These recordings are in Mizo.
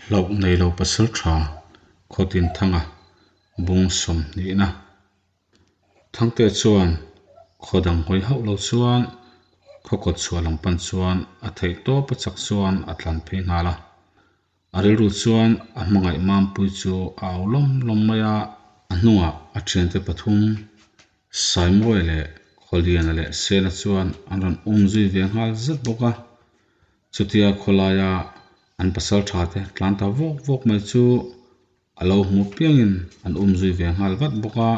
Hlauh nei lo pasaltha Khawtinthanga bung sawmhnihna Thangte chuan khaw dang hawi hauh lo chuan khaw kawt chhuah lam pan chuan a theih tawp a chak chuan a tlan phei nghal a. A rilru chuan a hmangaih mampui chu a au lawm lawm mai a, a hnungah a thiante pathum Saimawi leh Khawliana leh Sela chuan an rawn um zui ve nghal zet bawk a. Chutia khawlaia an pasal tha te tlan ta vawk vawk mai chu a lo hmu piangin an um zui ve nghal vat bawk a,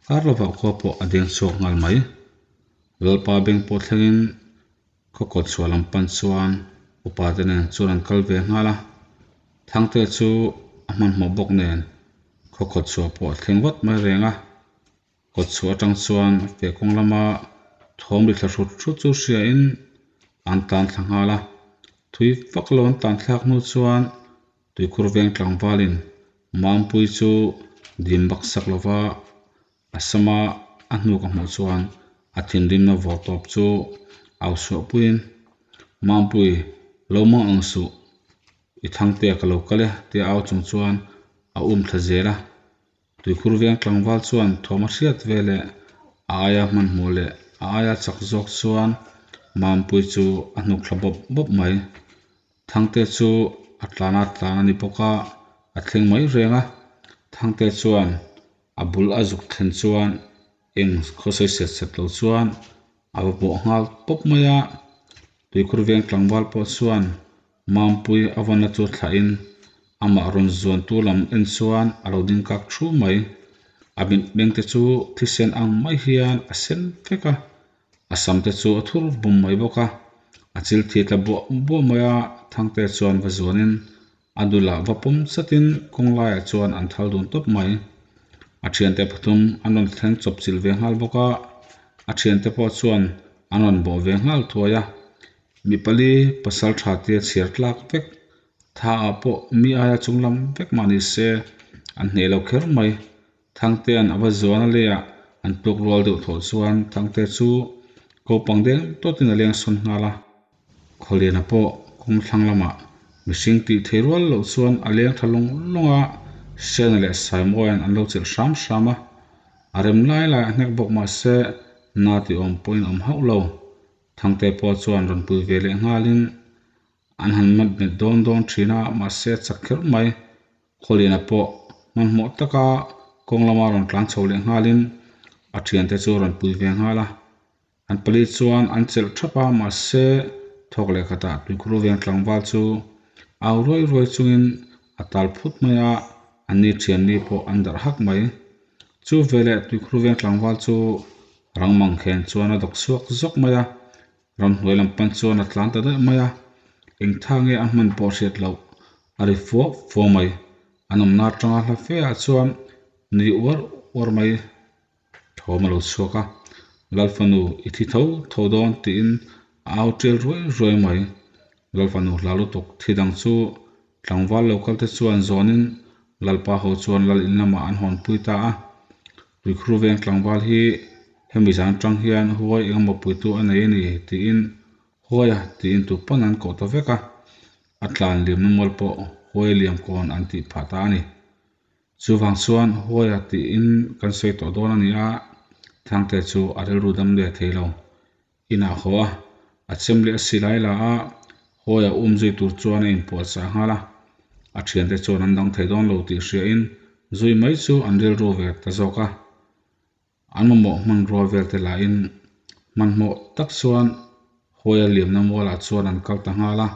kar lovah khua pawh a deng chhuak nghal mai. Lalpa beng pawh thlengin khaw kawt chhuah lam pan chuan upa te nen chuan an kal ve nghal a, Thangte chu a hmanhmawh bawk nen khaw kawt chhuah pawh a thleng vat mai reng a. Kawt chhuah atang chuan feh kawng lama thawm ri thla hrut hrut chu hriain an tan thla nghal a, thui vak lo an tan thlak hnu chuan tuikhur veng tlangvalin Mampui chu dim bak sak lova a sama a hnu ka hmuh chuan a thinrimna vawr tawp chu au suah puiin Mampui lo mang ang suh i thangtea ka lo kal e tia au chung chuan a um thla zel a. Tuikhur veng tlangval chuan thawm a hriat ve leh a aia hmanhmawh leh a aia chak zawk chuan Mampui chu a hnuk thla bawp bawp mai. Thangte chu a tlana tlan a ni bawk a, a thleng mai reng a. Thangte chuan a bul a zuk thlen chuan eng khawsawi set set lo chuan a va bawh nghal pawp mai a. Tuikhur veng tlangval pawh chuan Mampui a vawnna chu thlahin amah rawn zuantu lam en chuan a lo ding kak thu mai. A mitmeng te chu thisen ang mai hian a sen vek a, a sam te chu a thur bum mai bawk a, a chil thi tla buah buah mai a, Thangte chuan va zuanin a dulah va pawm chatin kawng laiah chuan an thal dun tawp mai. A thiante pathum an rawn thleng chawp chilh ve nghal bawk a, a thiante pawh chuan an rawn bawh ve nghal thuai a. Mi pali pasal tha te chhiar tlak vek, tha ah pawh mi aia chung lam vek mah ni se an hneh lo kher mai. Thangtea'n a va zuan a leiah an tluk rual deuh thawh chuan Thangte chu ko pang deng tawtin a leng sawn nghal a. Khawliana pawh kawng thlang lamah mihring tih thei rual loh chuan a leng tha lawng lawng a, Sena leh Saimawia'n an lo chelh hram hram a. A rem lai lai a hnek bawk mah se na tih awm pawhin a awm hauh lo. Thangte pawh chuan rawn pui ve leh nghalin an han mat met dawn dawn thin a, mahse a chak kher mai. Khawliana pawh hmanhmawh taka kawng lama rawn tlan chho leh nghalin a thiante chu rawn pui ve nghal a. An pali chuan an chelh thap a, mahse thawk leh khatah tuikhur veng tlangval chu au ruai ruai chungin a tal phut mai a, anni thianni pawh an darh hak mai. Chu veleh tuikhur veng tlangval chu rang mang khen chuan a dawk chhuak zawk mai a, ramhnuai lam pan chuan a tlan ta daih mai a, eng tha nge a hman pawh hriat loh a ri fua fua mai. An awmna atanga hla fe ah chuan nui uar uar mai thawm a lo chhuak a, Lalfanu i thi tho tho dawn tiin a au tial ruai ruai mai. Lalfanu hla lutuk thi dang chu Tlangval lo kal te chuan zawnin Lalpa ho chuan lal in lamah an hawnpui ta a. Tuikhur veng tlangval hi hemi zan atang hian huai engemaw puitu a nei a ni tiin huaia tiin tu pawn an koh ta vek a, a tlan liamna mual pawh huai liam kawn an tih phah ta a ni. Chuvang chuan huaia tiin kan sawi tawh dawn a ni a, Thangte chu a rilru dam leh thei lo. Inah haw a, a chem leh a silai la a, hawi a um zui tur chuan a inpuahchah nghal a. A thiante chuan an dang thei dawn lo tih hriain zui mai chu an rilru ve ta zawk a. An mamawh hmanrua vel te lahin hmanhmawh tak chuan hawi a liamna mualah chuan an kal ta nghal a.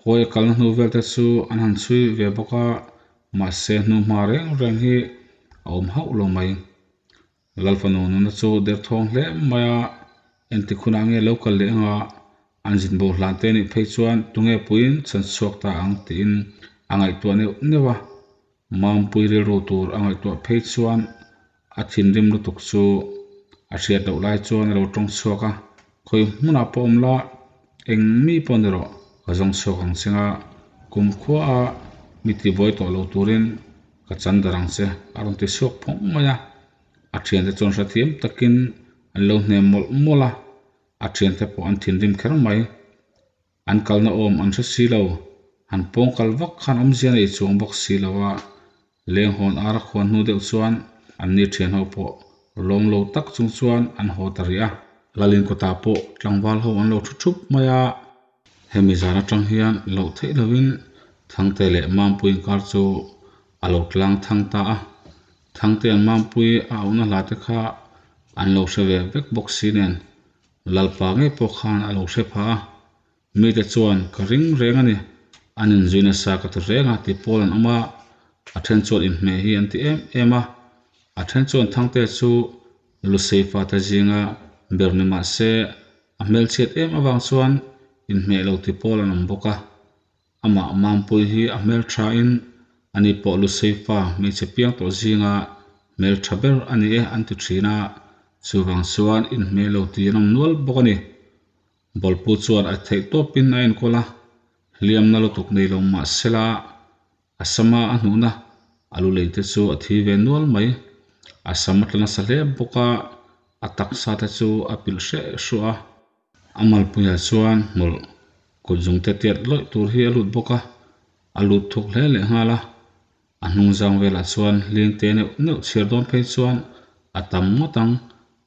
Hawi a kalna hnu vel te chu an han chhui ve bawk a, mahse hnuhma reng reng hi a awm hauh lo mai. Lalfanu nuna chu derthawng hle mai a, engtik hunah nge lo kal leh anga an zin bo hlan te nih phei chuan tunge puiin chhan chhuak ta ang tiin a ngaihtuah neuh neuh a. Mampui rilru tur a ngaihtuah phei chuan a thinrim lutuk chu a hriat loh lai chuan a lo tawng chhuak a, khawi hmunah pawh awm la eng mi pawh ni rawh ka zawng chhuak ang che nga kumkhua a mi tibuai tawh lo turin Ka chan dar ang che, a rawn ti chhuak phawng mai a. A thiante chuan hrethiam takin an lo hnem mawlh mawlh a, a thiante pawh an thinrim kher mai. An kalna awm an hre si lo. Han pawng kal vak khan awmzia nei chuang bawk si lo a, leng hawn ar a khuan hnu deuh chuan anni thian ho pawh lawm lo tak chung chuan an haw ta rih a. Lalin kawtah pawh tlangval ho an lo thu thup mai a. Hemi zan atang hian loh theih lovin Thangte leh Mampui inkar chu a lo tlang thang ta a. Thangtea'n Mampui a auhna hla te kha an lo hre ve vek bawk si nen Lalpa ngei pawh khan a lo hre pha a. Mite chuan ka ring reng a ni, an inzui nasa ka ti reng a ti pawl an awm a, a then chuan inhmeh hi an ti em em a, a then chuan Thangte chu Lusei fate zinga ber ni mah se a hmelchhiat em avang chuan inhmeh lo ti pawl an awm bawk a. Amah Mampui hi a hmelthain ani pawh Lusei fa hmeichhe piang tawh zinga hmeltha ber a ni e an ti thin a, chuvang chuan inhmeh lo ti an awm nual bawk a ni. Bawlpu chuan a theih tawpin a enkawl a, hliamna lutuk nei lo mah sela a sama a hnuhna a lu lei te chu a thi ve nual mai. A sam a tla nasa hle bawk a, a taksa te chu a pilh hreh hruah a. A malpuiah chuan hmawlh kut zung te tiat lawih tur hi a lut bawk a, a lut thuk hle leh nghal a. A hnung zang velah chuan hling te neuh neuh chhiar dawn phei chuan a tam ngawt ang,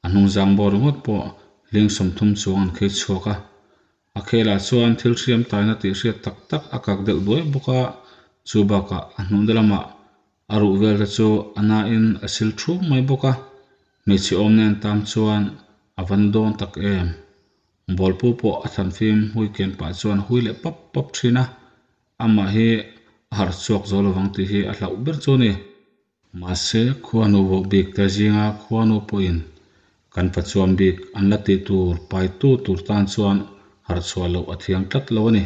a hnung zang bawr ringawt pawh hling 30 chuang an khei chhuak a. A khelah chuan thil hriam taina tih hriat tak tak a kak deuh duai bawk a, chu bakah a hnuhna lamah a ruh vel te chu a nain a sil thum mai bawk a, hmeichhe awm nen tan chuan a van dawn tak em. Bawlpu pawh a thlanfim hui ken pah chuan hui leh pap pap thin a, amah hi a harh chhuak zo lovang tih hi a hlauh ber chu a ni. Mahse, khuanu voh bik te zinga khuanu pawhin kan fachuam bik an la tih tur paitu tur tan chuan harh chhuah loh a thiang tlat lo a ni.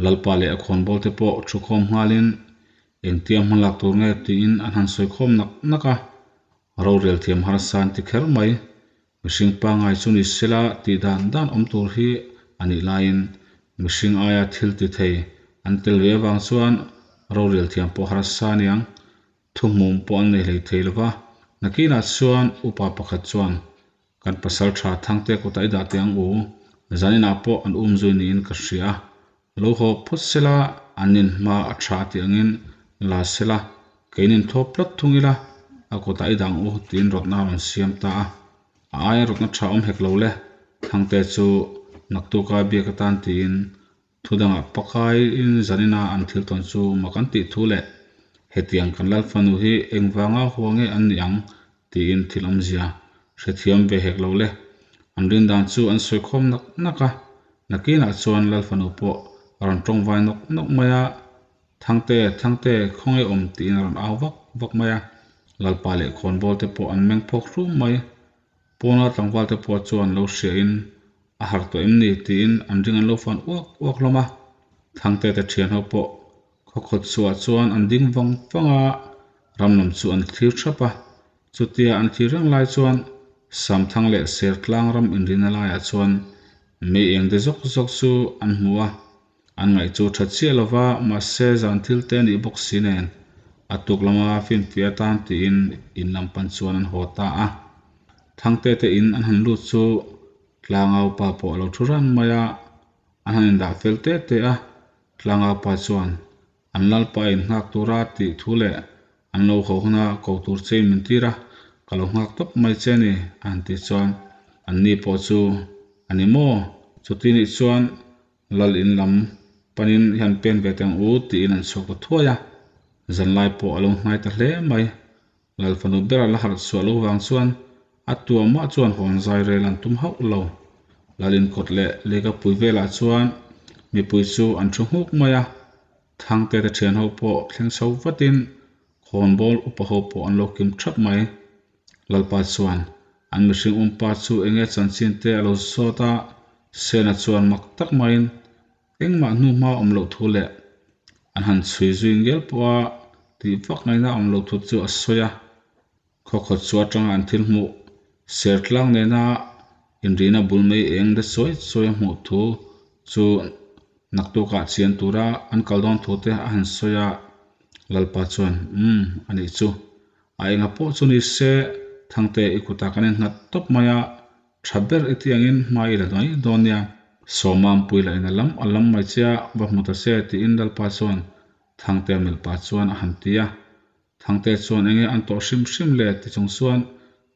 Lalpa leh a khawnbawl te pawh thukhawm nghalin engtia hmalak tur nge tiin an han sawikhawm nak nak a, rorel thiam harsa an ti kher mai. Mihring pangngai chu ni sela tih dan dan awm tur hi a nih laiin mihring aia thil ti thei an tel ve avang chuan rorel thiam pawh harsa a niang. Thuhmum pawh an nei hlei thei lo va. Nakinah chuan upa pakhat chuan kan pasal tha Thangte kutah i dah teh ang u, zaninah pawh an um zui niin ka hria a, lo haw phawt sela an nin hma a tha tih angin la sela keinin thawp tlat thung ila a kutah i dah ang u tiin rawtna a rawn siam ta a. A aia rawtna tha awm hek lo le, Thangte chu naktuka biak atan tiin Thu dangah pakaiin zanina an thil tawn chu mak an tih thu leh hetiang kan Lalfanu hi engvanga hua nge an nih ang tiin thil awmzia hrethiam ve hek lo le. An rin dan chu an sawi khawm nak nak a, nakinah chuan Lalfanu pawh a rawn tawngvai nawk nawk mai a, Thangte, Thangte, khawnge awm tiin a rawn au vak vak mai a, Lalpa leh khawnbawl te pawh an meng phawk hrum mai. Pawna tlangval te pawh chuan lo hriain a harh tawh em ni tiin an ring an lo fan uak uak hlawm a. Thangte te thian ho pawh khaw khawt chhuah chuan an ding vang vang a, ram lam chu an thlir thap a. Chutia an thlir reng lai chuan Samthang leh Sertlang ram inrina laiah chuan mei eng de zawk zawk chu an hmu a. An ngaih chu tha chiah lova, mahse zan thil te nih bawk si nen a tuk lama finfiah atan tiin in lam pan chuan an haw ta a. Thangte te in an han lut chu Tlangau pa pawh a lo thu ran mai a, an han indah fel te te a. Tlangau pa chuan an lalpa in nghak tura tih thu leh an lo haw huna ko tur che in min tir a, ka lo nghak tawp mai che a ni a han tih chuan anni pawh chu a ni maw? Chuti nih chuan Lal in lam panin i han pen ve teh ang u tiin an chhuak ta thuai a, zanlai pawh a lo hnai ta hle mai. Lal fanu bera la harh chhuah lo vang chuan a tuamah chuan hawn zai rel an tum hauh lo. Lal in kawt leh lehkapui velah chuan mipui chu an thu nghuk mai a, Thangte te thian ho pawh thleng chho vatin khawnbawl upa ho pawh an lo kim thap mai. Lalpa chuan an mihring umpa chu enge chanchin te a lo zawt a, Sena chuan mak tak maiin engmah hnu hma awm loh thu leh an han chhui zui ngel pawha tih vak ngaihna awm loh thu chu a sawi a. Khawkhawt chu atanga an thil hmuh ser tlang nena inrihna bul mai eng de chawi chawi a hmuh thu chu naktukah chian tura an kal dawn thu te a han sawi a. Lalpa chuan, Umm, a nih chu. A enga pawh chu ni se, Thangte i kutah kan innghat tawp mai a, tha ber i ti angin hma i la mai dawn nia. Sawmampui lah in a lam a lam mai che a, va hmu ta che tiin Lalpa chuan Thangtea melh pah chuan a han ti a. Thangtea chuan enge an tawh hrim hrim le ti chung chuan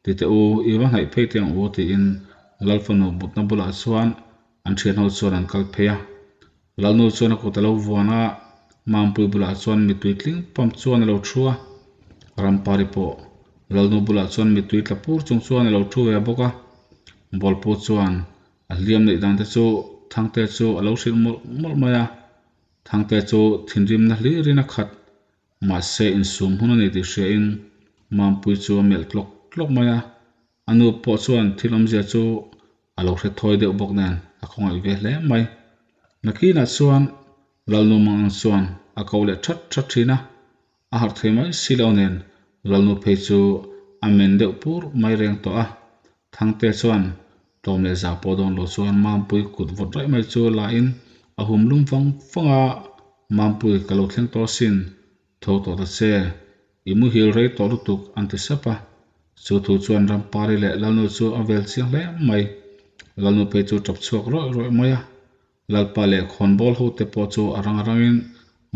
ti teh u, i va hnaih phei teh ang u tiin Lalfanu mutna bulah chuan an thian ho chuan an kal phei a. Lalnu chuan a kut a lo vuan a, Mampui bulah chuan mittui tling pam chuan a lo thu a. Rampari pawh Lalnu bulah chuan mittui tla pur chung chuan a lo thu ve bawk a. Bawlpu chuan a hliam neih dan te chu Thangte chu a lo hrilh mawlh mawlh mai a. Thangte chu thinrimna hlirin a khat. Mahse insum hun a ni tih hriain Mampui chu a melh tlawk tlawk mai a. A nu pawh chuan thil awmzia chu a lo hre thawi deuh bawk nen a khawngaih ve hle mai. Nakinah chuan Lalnu Mangang chuan a ko leh that that thin a, a harh thei mai si lo nen Lalnu phei chu a men deuh pur mai reng tawh a. Thangte chuan tlawm leh zah pawh dawn lo chuan Mampui kut vawt raih mai chu la in a hum lum vang vang a, Mampui ka lo thleng tawh asin, tho tawh ta che, i muhil rei tawh lutuk an ti sap a. Chu thu chuan Rampari leh Lalnu chu a vel chiang hle mai. Lalnu phei chu tap chhuak rawih rawih mai a. Lalpa leh khawnbawl ho te pawh chu a rang rangin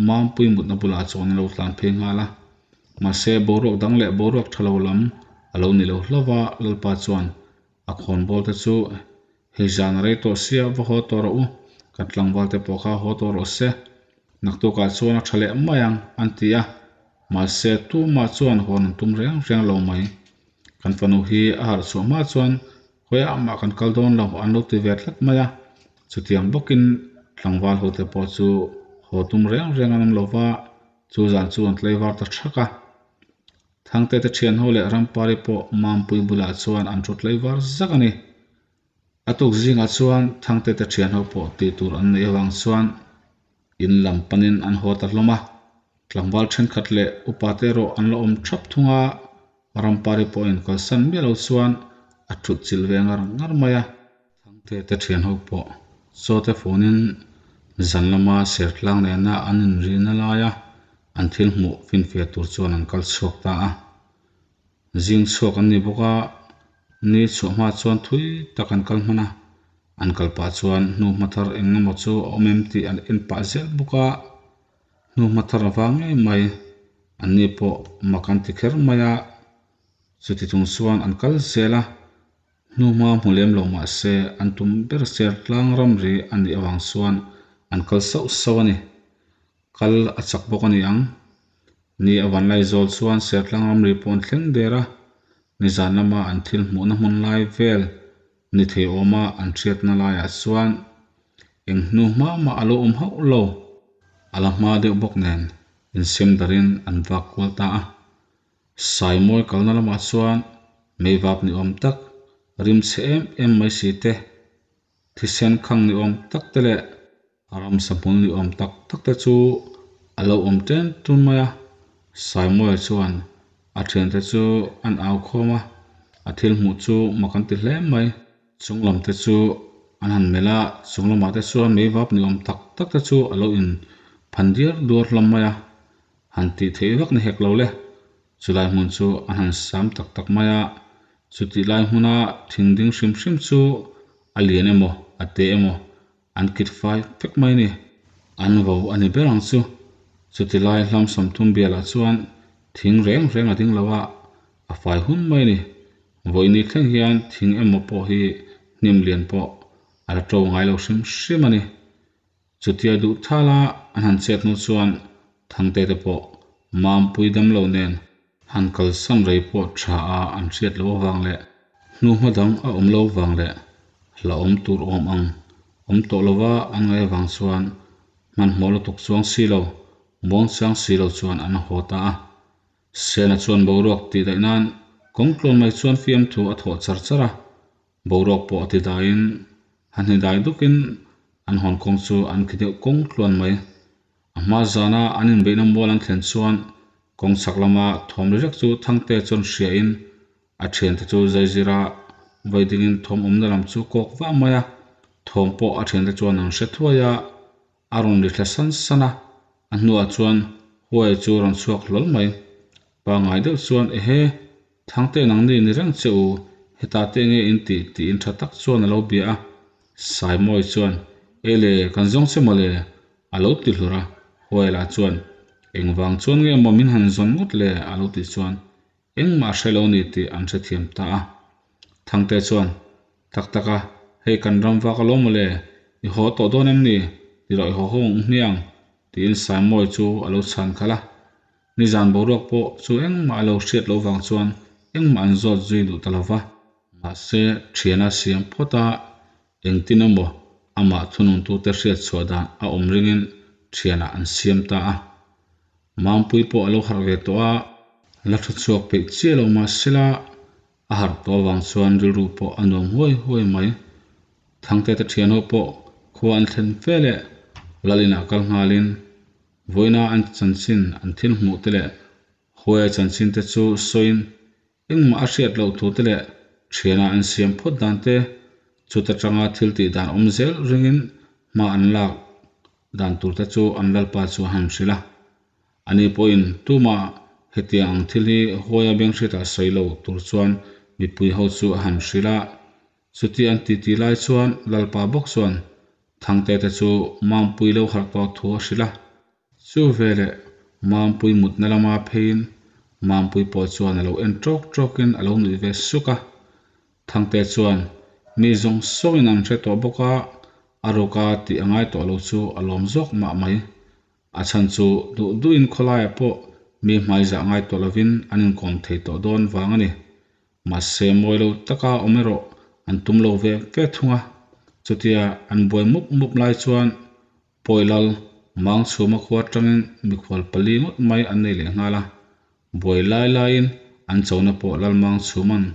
Mampui mutna bulah chuan an lo tlan phei nghal a. Mahse boruak dang leh boruak tha lo lam a lo ni lo hlauh a, Lalpa chuan a khawnbawl te chu hei zan a rei tawh sia va haw tawh rawh u, kan tlangval te pawh kha haw tawh rawh se, naktukah chuan a tha leh mai ang an ti a. Mahse tumah chuan hawn an tum reng reng lo mai. Kan fanu hi a harh chhuah hma chuan khawiah mah kan kal dawn lo an lo ti ve tlat mai a. Chutiang bawkin tlangval hote pawh chu haw tum reng reng an awm lo va, chu zan chu an tlaivar ta thak a. Thangte te thian ho leh Rampari pawh Mampui bulah chuan an thu tlaivar zak a ni. A tuk zingah chuan Thangte te thian ho pawh tih tur an neih avang chuan in lam panin an haw ta hlawm a. Tlangval thenkhat leh upa te erawh an la awm thap thung a, Rampari pawhin kalsan miah lo chuan a thut chilh ve ngar ngar mai a. Thangte te thian ho pawh chaw te funin zan lama sertlang nena an inrina laia an thil hmuh finfiah tur chuan an kal chhuak ta a. Zing chhuak an ni bawk a, ni chhuah hma chuan thui tak an kal hman a, an kal pah chuan hnu hma thar eng emaw chu a awm em tih an en pah zel bawk a. Hnu hma thar a vang ngei mai, an ni pawh mak an ti kher mai a, chuti chung chuan an kal zel a, hnu hma hmu lem lo mah se an tum ber ser tlang ramri a nih avang chuan an kal sauh sauh a ni. Kal a chak bawk a ni ang. Ni a van lai zawl chuan Sertlang ramri pawh an thleng der a, nizan lama an thil hmuhna hmun lai vel ni thei awma an hriatna laiah chuan eng hnu hma mah a lo awm hauh lo. A la hma deuh bawk nen insem darin an vak kual ta a. Saimawi kalna lamah chuan meivap ni awm tak, rim chhe em em mai si te, thisen khang ni awm tak te leh Ramsa hmul ni awm tak tak te chu a lo awm ṭen ṭun mai a, Saimawia chuan a ṭhiante chu an au khawm a, a thil hmuh chu mak an ti hle mai. Chung lam te chu an han melh a, chung lamah te chuan meivap ni awm tak tak te chu a lo in phan diar duar hlawm mai a, han tih theih vak ni hek lo le. Chulai hmun chu an han sam tak tak mai a, chutih lai hmuna thing ding hrim hrim chu a lian emaw a te emaw An kit fai vek mai a ni. An vo a ni ber ang chu. Chuti lai hlam 30 bialah chuan thing reng reng a ding lo a, a fai hun mai a ni. Vawiini thleng hian thing emaw pawh hi hnim lian pawh a la to ngai lo hrim hrim a ni. Chutia duh thala an han chet hnu chuan Thangte te pawh Mampui dam lo nen han kalsan rei pawh tha a an hriat loh avang leh hnu hma dang a awm lo vang leh hlauhawm tur awm ang awm tawh lova an ngaih avang chuan hmanhmawh lutuk chuang si lo, muang chiang si lo chuan an haw ta a. Sena chuan boruak tih daih nan kawng tluan mai chuan fiamthu a thawh char char a, boruak pawh a ti daiin han hni dai dukin an hawn kawng chu an khi deuh kawng tluan mai. A hma zana an inbeihna mual an thlen chuan kawng chhak lama thawm ri rek chu Thangte chuan hriain a thiante chu zaizira vawi dingin thawm awmna lam chu kawk vah mai a, thawm pawh a thiante chuan an hre thuai a, a rawn ri thla san san a, a hnuah chuan huai chu a rawn chhuak hlawl mai. Pangngai deuh chuan ehe, Thangte nangni ni reng che u, hetah te nge in tih tiin tha tak chuan a lo bia a. Saimawi chuan, E le, kan zawng che mawle, a lo ti hlur a. Huaila chuan, Engvang chuan nge maw min han zawn ngawt le? a lo tih chuan, Engmah a hre lo ni tih an hrethiam ta a. Thangte chuan, Tak tak a, hei kan ram vak alawm mawle, i haw tawh dawn em ni? Ti rawh i haw ho ang hmiang, tiin Saimawi chu a lo chhan khalh a. Nizan boruak pawh chu engmah a lo hriat loh vang chuan engmah an zawt zui duh ta lo va. Mahse, thiana siam phawt a, engtin emaw amah thununtute hriat chhuah dan a awm ringin thianah an siam ta a. Mampui pawh a lo harh ve tawh a, la thu chhuak peih chiah lo mahsela a harh tawh avang chuan rilru pawh a nuam huai huai mai. Thangte te thianho pawh khua an thlen fe leh lal inah kal nghalin vawiina an chanchin an thil hmuh te leh huaia chanchin te chu sawiin Engmah a hriat loh thu te leh thiana an siam phawt dan te, chuta tanga thil tih dan awm zel ringin hma an lak dan tur te chu an lalpa chu a han hrilh a. Ani pawhin tumah hetiang ang thil hi huaia benghriatah sawi lo tur chuan mipui ho chu a han hrilh a. Chuti an titi lai chuan lalpa bawk chuan Thangte te chu Mampui lo harh tawh thu a hrilh a. Chu veleh Mampui mutna lama pheiin Mampui pawh chuan a lo en ṭawk ṭawkin a lo nuih ve suk a. Thangte chuan mi zawng zawngin an hre tawh bawk a, a ruka tih a ngai tawh lo chu a lawm zawk mah mai. A chhan chu duh duhin khawlaiah pawh mi hmaizah ngai tawh lovin an inkawm thei tawh dawn vang a ni. Mahse mawi lo taka awm erawh an tum lo ve ve thung a. Chutia an buai mup mup lai chuan Pawilal, Mangchhuma khua atangin mikhual pali ngawt mai an nei leh nghal a, buai lai laiin an chona pawh Lal Mangchhuma'n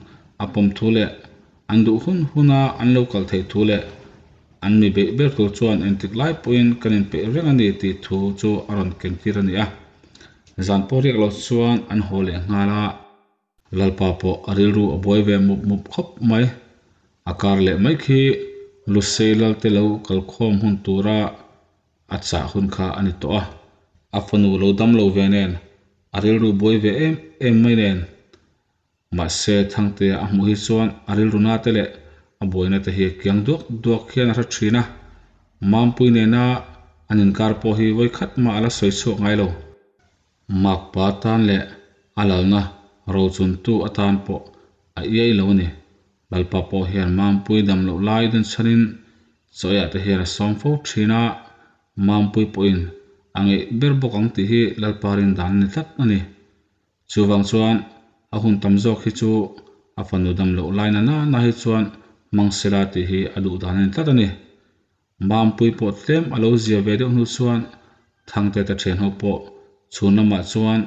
a pawm thu leh an duh hun huna an lo kal theih thu leh an mi beih ber tur chuan engtik lai pawhin kan inpeih reng a ni tih thu chu a rawn kentir a ni a. Zan pawh riak lo chuan an haw leh nghal a. Lalpa pawh a rilru a buai ve mup mup khawp mai. A kar leh mai khi Lusei Lalte lo kalkhawm hun tura a chah hun kha a ni tawh a. A fanu lo dam lo ve nen, a rilru buai ve em em mai nen. Mahse, Thangtea a hmuh hi chuan a rilru na te leh a buaina te hi kiang duak duak hian a hre thin a. Mampui nena an inkar pawh hi vawikhat mah a la sawi chhuak ngai lo. Makpa tan leh a lalna rochuntu atan pawh a iai lo a ni. Lalpa pawh hian Mampui dam loh lai dun chhanin chawiah te hian a sawm fo thin a, Mampui pawhin a ngeih ber bawk ang tih hi Lalpa rindan a ni tlat a ni. Chuvang chuan a hun tam zawk hi chu a fanu dam loh lai na na hi chuan hmang sela tih hi a duh dan a ni tlat a ni. Mampui pawh tlem a lo zia ve deuh hnu chuan Thangte te thian ho pawh chhun lamah chuan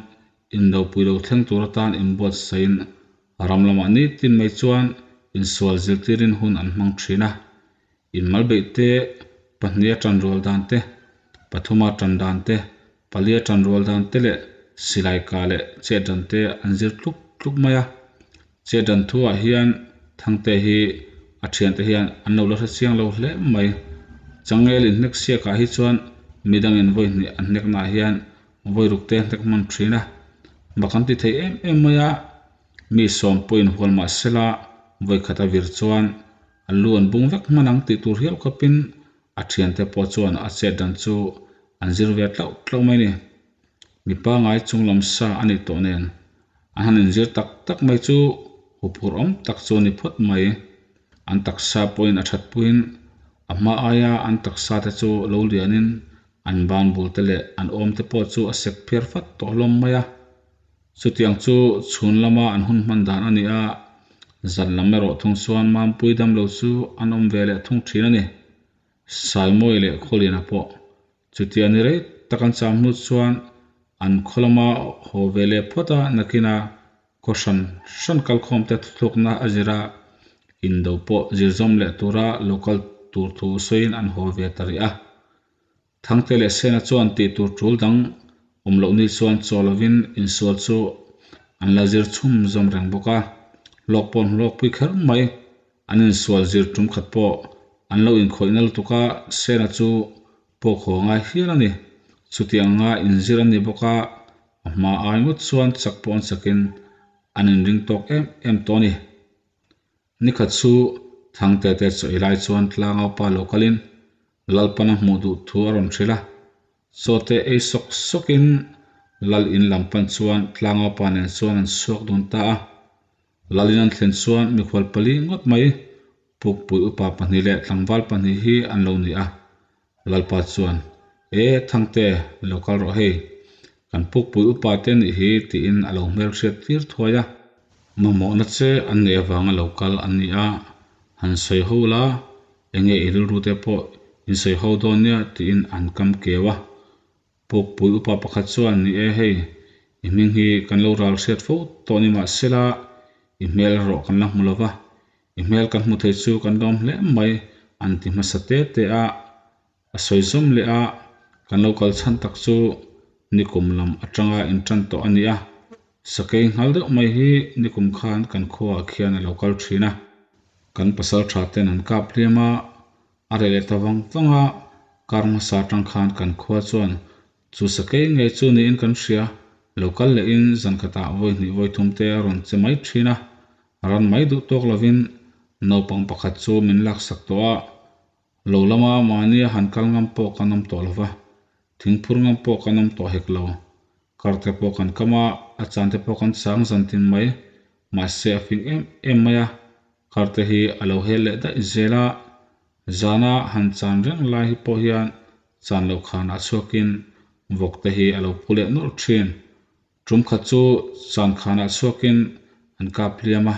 indopui lo thleng tur atan inbuatsaiin ram lamah nitin mai chuan insual zirtirin hun an hmang thin a. Inmal beih te, pahniha tan rual dan te, pathuma tan dan te, palia tan rual dan te leh silai kah leh chet dan te an zir tluk tluk mai a. Che dan thuah hian Thangte hi a thiante hian an lo la hre chiang lo hle mai. Changel inhnek siakah hi chuan midangin vawi hnih an hneknaah hian vawi ruk te hnek hman thin a. Mak an ti thei em em mai a, mi sawm pawh inhual mah sela vawi khat a vir chuan a lu an bung vek hman ang tih tur hial khawpin a thiante pawh chuan a chet dan chu an zir ve tlauh tlauh mai a ni. Mi pangai chunglam sa a nih tawh nen an han inzir tak tak mai chu huphurh awm tak chu a ni phawt mai. An taksa pawhin a that puiin a hma aia an taksa te chu lo lianin an ban bul te leh an awm te pawh chu a sek phiar fat tawh hlawm mai a. Chutiang chu chhun lama an hun hman dan a ni a, zan lam erawh thung chuan Mampui damlo chu an awm ve leh thung thin a ni. Saimawi leh Khawliana pawh Chutia ni rei tak an cham hnu chuan an khaw lama haw ve leh phawt a, nakina khaw hran hran kalkhawmte thuthlukna a zir a, indo pawh zir zawm leh tura lo kal tur thu sawiin an haw ve ta rih a. Thangte leh Sena chuan tih tur tul dang awm loh ni chuan chaw lovin insual chu an la zir chhum zawm reng bawk a, hlawk pawh an hlawkpui kher mai. An insual zir tum khat pawh an lo inkhawihna lutuk a, Sena chu pawh khaw ngai hial a ni. Chutiang anga inzir an ni bawk a, a hma ai ngawt chuan chak pawh an chakin an inring tawk em em tawh a ni. Nikhat chu Thangte te chaw ei lai chuan tlangaupa lo kalin Lalpana hmuh duh thu a rawn hrilh a. Chaw te ei sawk sawkin Lal in lam pan chuan tlangaupa nen chuan an chhuak dun ta a. Lal in an thlen chuan mikhual pali ngawt mai Pukpui upa pahnih leh tlangval pahnih hi an lo ni a. Lalpa chuan, E Thangte, lo kal rawh hei. Kan Pukpui upa te nih hi tiin a lo hmelhriat tir thuai a. Mamawhna che an neih avanga lo kal an ni a, han sawi ho la, enge i rilru te pawh in sawi ho dawn nia tiin an kam keu a. Pukpui upa pakhat chuan, Ni e hei, i hming hi kan lo ral hriat fo tawh ni mah sela, i hmel erawh kan la hmu lo va, i hmel kan hmu thei chu kan lawm hle mai an ti hmasa te te a. A sawi zawm leh a, kan lo kal chhan tak chu nikum lam atanga intan tawh a ni a, sakei nghal deuh mai hi nikum khan kan khuaah khian a lo kal thin a, kan pasal tha ten an kap hliam a, a reh leh ta vang vang a, kar hmasa atang khan kan khua chuan chu sakei ngei chu niin kan hria, lo kal lehin zan khatah vawi hnih vawi thum te a rawn che mai thin a, ran mai duh tawk lovin naupang pakhat chu min laksak tawh a, Lo lama mahnia han kal ngam pawh kan awm tawh lo va, thingphur ngam pawh kan awm tawh hek lo. Karte pawh kan kam a, a chante pawh kan chang zan tin mai. Mahse a fing em em mai a, karte hi a lo hel leh daih zel a. Zana han chan reng lai hi pawh hian chan loh khanah chhuakin vawk te hi a lo pu leh nawlh thin. Tum khat chu chan khanah chhuakin an kap hliam a,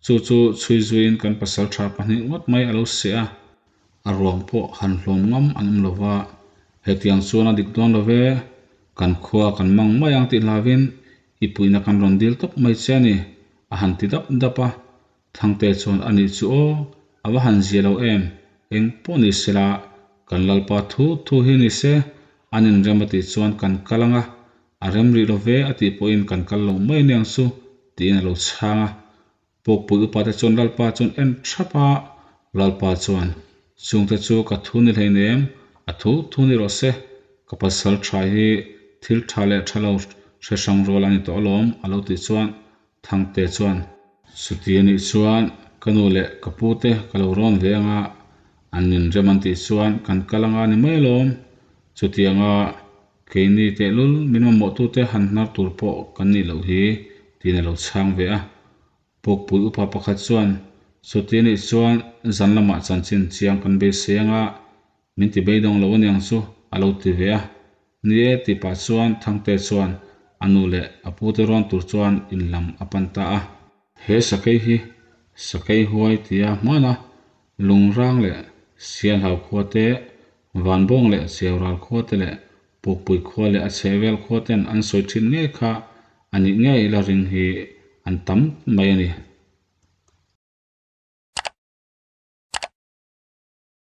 Chu chu chhui zuiin kan pasal tha pahnih ngawt mai a lo seh a, a ruang pawh han hlawm ngam an awm lo va, hetiang chuan a dik dawn lo ve, kan khua kan mang mai ang tih hlavin i puihna kan rawn dil tawp mai che a ni, a han ti dap dap a. Thangte chuan a nih chu aw, a va han zia lo em, eng pawh ni sela, kan Lalpa thu thu hi ni se, an inrem a tih chuan kan kal ang a, A rem rih lo ve a tih pawhin kan kal lo mai aniang chu tiin a lo chhang a. Pukpui upa te chuan Lalpa chuan en thap a, Lalpa chuan, Chungte chu ka thu ni hleinem, a thu thu ni rawh se, ka pasal tha hi thil tha leh tha lo hre hrang rual a ni tawh alawm a lo tih chuan Thangte chuan, Chuti a nih chuan ka nu leh ka pu te ka lo rawn ve anga an inrem an tih chuan kan kal anga ni mai alawm, chutianga Keini tehlul min mamawhtute han hnar tur pawh kan nih loh hi, tiin a lo chhang ve a. Pukpui upa pakhat chuan, Chuti nih chuan zan lamah chanchin chiang kan beisei anga min ti beidawng lo aniang chu, a lo ti ve a. Ni e tih pah chuan Thangte chuan a nu leh a pute rawn tur chuan in lam a pan ta a. He sakei hi sakei huai tia hmana lungrang leh sialhau khua te Vanbawng leh Chiaural khua te leh Pukpui khua leh a chhehvel khua ten an sawi thin ngei kha a nih ngei la ring hi an tam mai a ni.